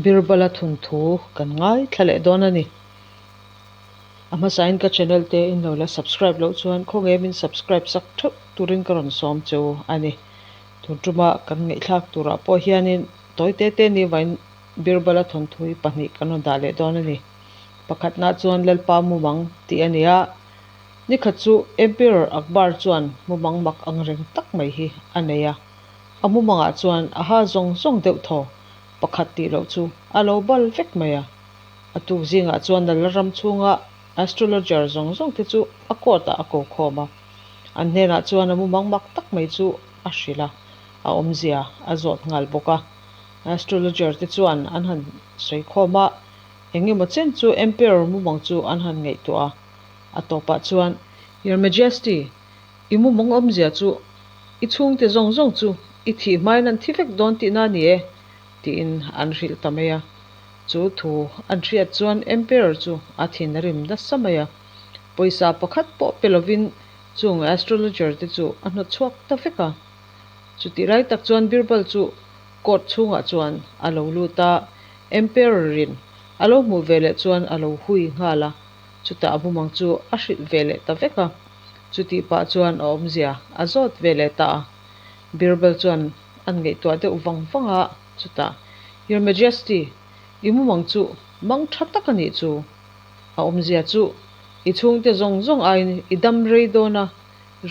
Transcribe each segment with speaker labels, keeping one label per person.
Speaker 1: Birbala thunthu kan ngaithla leh dawn a ni. A hmasain ka channel te in lo la subscribe loh chuan khawnge min subscribe sak theuh turin ka rawn sawm che u a ni. Tun tuma kan ngaihthlak turah pawh hianin tawi te te ni vain Birbala thawnthu hi pahnih kan rawn dah leh dawn a ni. Pakhatna chuan Lalpa mumang tih a ni a, nikhat chu Emperor Akbar chuan mumang mak angreng tak mai hi a nei a. A mumangah chuan a ha zawng zawng deuh thaw pakhat tih loh chu a lo bal vek mai a. A tuk zingah chuan a la ram chhunga astrologer zawng zawng te chu a court ah a ko khawm a. An hnenah chuan a mumang mak tak mai chu a hrilh a, a awmzia a zawt nghal bawk a. Astrologer te chuan an han sawi khawm a, eng emaw chen chu Emperor mumang chu an han ngaihtuah a. A tawpah chuan, Your Majesty, I mumang awmzia chu i chhungte zawng zawng chu i thih hmain an thi vek dawn tihna a ni e, tiin an hrilh ta mai a. Chu thu an hriat chuan Emperor chu a thin a rim nasa mai a. Pawisa pakhat pawh pe lovin chung astrologer te chu a hnawt chhuak ta vek a. Chutih lai tak chuan Birbal chu court chhungah chuan a lo lut a, Emperor in a lo hmuh veleh chuan a lo hui nghal a. Chutah a mumang chu a hrilh ve leh ta vek a, chutih pah chuan a awmzia a zawt ve leh ta a. Birbal chuan an ngaihtuah deuh vang vang a, chutah, Your Majesty, i mumang chu mang tha tak a nih chu. A awmzia chu i chhungte zawng zawng aiin i dam rei dawn a,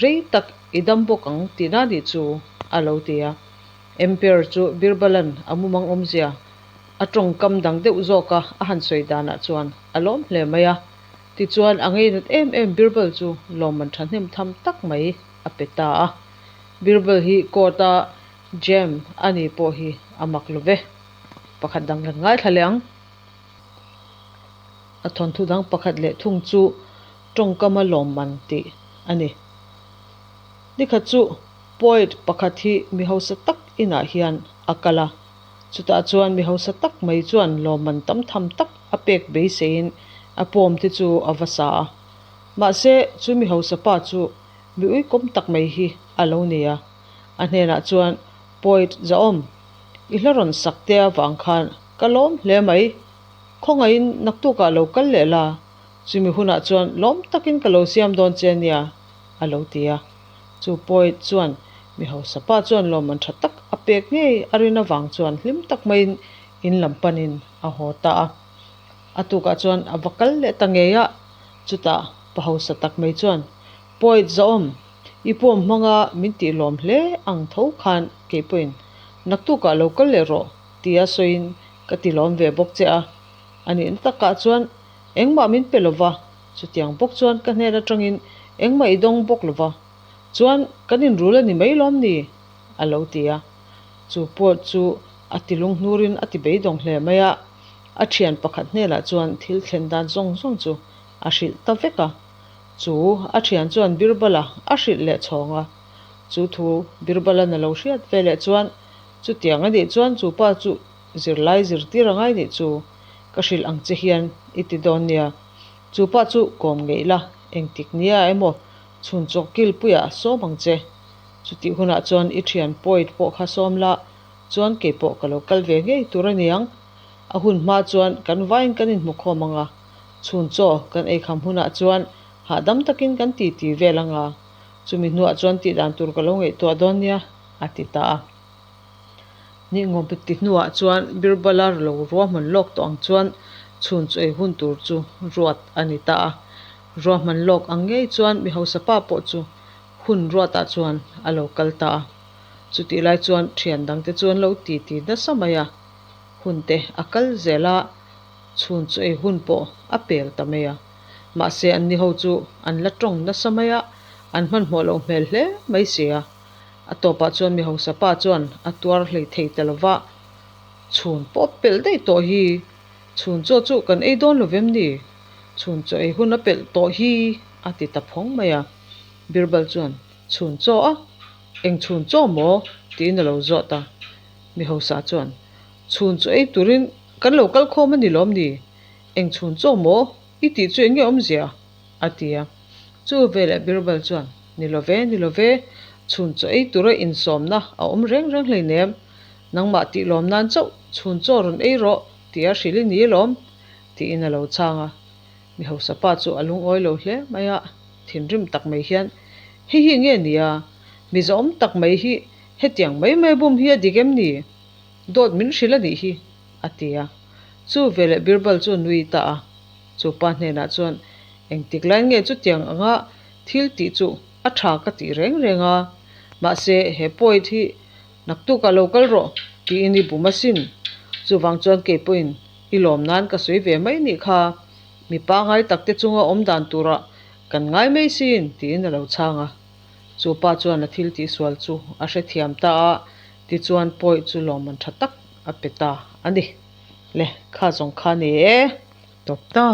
Speaker 1: rei tak i dam bawk ang tihna a nih chu, a lo ti a. Emperor chu Birbalan a mumang awmzia A tawngkam dang deuh zawka a han sawi danah chuan a lawm hle mai a, tichuan a ngeinat em em Birbal chu lawmman thahnem tham tak mai a pe ta a. Birbal hi court a jam a ni pawh hi a mak lo ve. Pakhat dang kan ngaithla leh ang. A thawnthu dang pakhat leh thung chu tawngkama lawmman tih a ni. Nikhat chu poet pakhat hi mi hausa tak inah hian a kal a. Chutah chuan mi hausa tak mai chuan lawmman tam tham tak a pek beiseiin a pawm te chu a va sa a. Mahse, chu mi hausa pa chu mi uikawm tak mai hi a lo ni a. A hnenah chuan, Poet Zahawm, i hla rawn sak te avang khan ka lawm hle mai. Khawngaihin naktukah lo kal leh la, chumi hunah chuan lawm takin ka lo siam dawn che nia, a lo ti a. Chu poet chuan mi hausa pa chuan lawmman tha tak a pek ngei a rin avang chuan hlim tak maiin in lam panin a haw ta a. A tukah chuan a va kal leh ta ngei a, chutah pa hausa tak mai chuan, Poet Zahawm, i puam hmanga min tih lawm hle ang tho khan kei pawhin naktukah lo kal leh rawh tia sawiin ka ti lawm ve bawk che a. A nihna takah chuan engmah min pe lova, Chutiang bawk chuan ka hnen atangin engmah i dawng bawk lova, chuan kan inrul a ni mai lawm ni? a lo ti a. Chu pawh chu a ti lunghnurin a ti beidawng hle mai a, a thian pakhat hnenah chuan thil thlen dan zawng zawng chu a hrilh ta vek a. Chu a thian chuan Birbala a hrilh leh chhawng a. Chu thu Birbala'n a lo hriat ve leh chuan chutiang a nih chuan chu pa chu zirlai zirtir a ngai nih chu ka hrilh ang che hian i ti dawn nia. Chu pa chu kawm ngeih la, engtik nia emaw chhun chawk kilpuiah a sawm ang che. Chutih hunah chuan i thian poet pawh kha sawm la, chuan kei pawh ka lo kal ve ngei tur a niang. A hun hma chuan kan vaiin kan inhmu khawm ang a, chhun chaw kan eikham hunah chuan hahdam takin kan titi vel ang a, chumi hnuah chuan tihdan tur ka lo ngaihtuah dawn nia, a ti ta a. Nihngawm ti hnuah chuan Birbala lo ruahman lawk tawh ang chuan chhun chu ei hun tur chu ruat a ni ta a. Ruahman lawk ang ngei chuan mi hausa pa pawh chu hun ruatah chuan a lo kal ta a. Chutih lai chuan thian dangte chu an lo ti ti nasa mai a, hun te a kal zel a, chhun chu ei hun pawh a pel ta mai a. Mahse anni ho chu an la tawng nasa mai a, an hmanhmawh loh hmel hle mai si a. A tawpah chuan mi hausa pa chuan a tuar hlei thei ta lova, Chhun pawh pelh daih tawh hi, chhun chaw chu kan ei dawn lo vem ni? Chhun chaw ei hun a pelh tawh hi, a ti ta phawng mai a. Birbal chuan, Chhun chaw a? Eng chhun chaw maw? tiin a lo zawt a. Mi hausa chuan, Chhun chaw ei turin kan lo kal khawm a ni lawm ni? Eng chhun chaw maw? I tih chu eng nge awmzia? A ti a. Chu veleh Birbal chuan, Ni lo ve, ni lo ve, chhun chaw ei tura insawmna a awm reng reng hleinem. Nangmah tih lawm nan chauh chhun chaw rawn ei rawh tia hrilh i ni alawm, tiin a lo chhang a. Mi hausa pa chu a lungawi lo hle mai a, thinrim tak mai hian, Hei hi nge nia? Mi zawm tak mai hi hetiang mai mai bum hi a dik em ni? Dawt min hrilh a nih hi, a ti a. Chu veleh Birbal chu a nui ta a. Chu pa hnenah chuan, Engtik lai nge chutiang anga thil tih chu a tha ka tih reng reng a, mahse he poet hi Naktukah lo kal rawh, tiin i bum asin. Chuvang chuan kei pawhin i lawm nan ka sawi ve mai nih kha. Mi pangai takte chunga awm dan turah kan ngai mai sin, tiin a lo chhang a. Chu pa chuan a thil tihsual chu a hrethiam ta a, tichuan pawi chu lawmman tha tak a pe ta a ni. Le, kha zawng kha ni e, tawp ta.